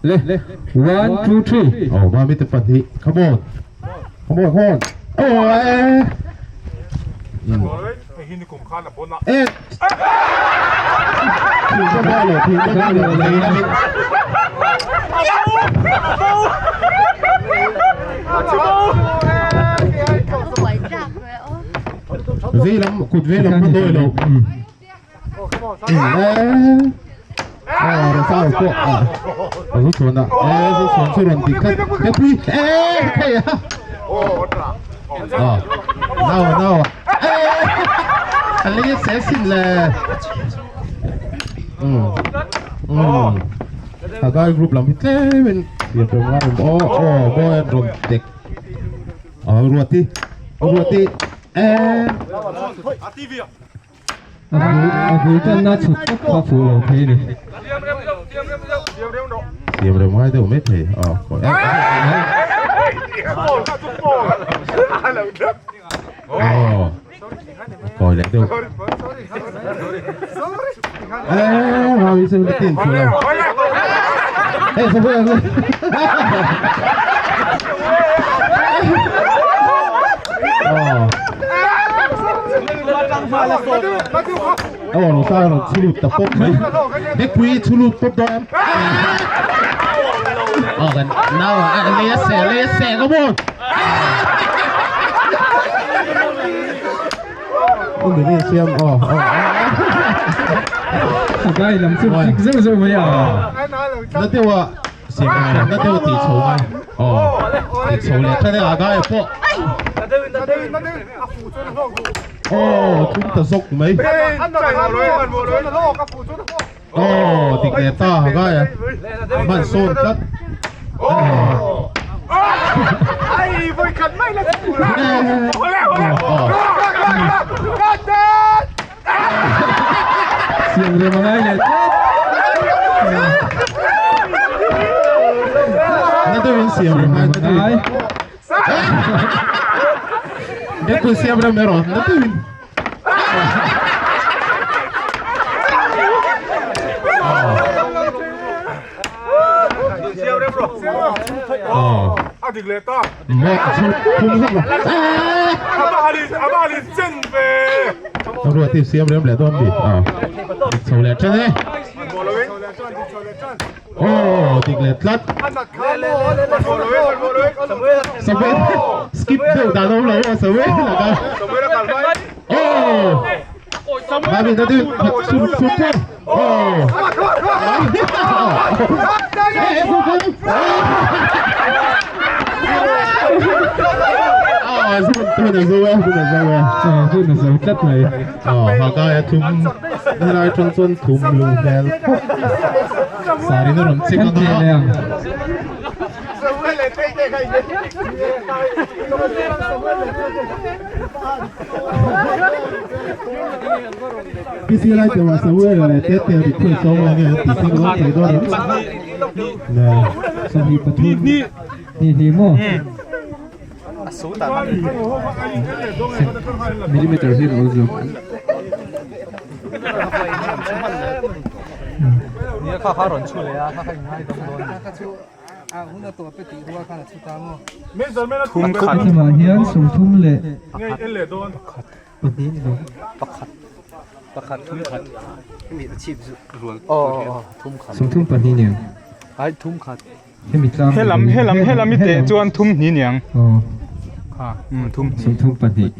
Le 1 2 3. Oh, mami te pahnih. Come on. Come on, come on. Oh, eh. Eh. Thing ka lo, thing ka lo. Lei lamin. Vei lam, kut vei lam ka dawi lo. Eh, Rosao pawh ah a zu chhuan a, eh zu chhuan chu rawn dik khat Mepui eh hei a ah nau a nau a eh a lei a se sin le um um Hagai group lam hi tlem in siam rem ngai awm aw aw mawi an rawn tek ah Ruati Ruati eh. A bul tanna chhut tak kha fuh lo thei a ni. Siam rem ngai deuh mai thei a aw kawi leh deuh eh Ravi chu la tin fuh lo eh sawi ang aw Aw rawn sa rawn chhu lut ta pawp mai. Dekpui chhu lut pawp dawn em? Aw kan nau a lei a seh lei a seh ka maw. Aw mi rin siam aw aw. Gai lam chu tik zeuh zeuh mai a. Na deuh a siam na deuh tih chho ngai. Aw tih chho leh than e a gai pawh. Aw thum ta zawk mai. Aw dik leh ta ha ngai a. Hman sawn tlat. Siam rem a ngai leh tlat. Na deuhin siam rem a ngai. Dekpui siam rem erawh na deuhin. Ruati siam rem leh dawn mi. Chho leh ṭan e. Aw dik leh tlat. Samuel skip deuh dan awm lo aw Samuel laka. Aw Mami na deuh khat sur sur thar. Aw. Aw zun hun a zo e hun a zo e. Aw hun a zo tlat mai. Aw Hagai a thum helai tang chuan thum lung hmel khawp. Sarin a rawn chek ang a. PC lai te wa Samuel leh Tete request awm ang nge an tih te ka lo sawi dawn em? Le. Sahnih pathum ni hnih maw? Millimeter hi rawl zawk. Helamah hian 30 leh pahnih ni lo. 32 niang. Hemi tlang Helam helam helam i teh chuan thum hnih niang. Aw. Kha um thum hnih. 32.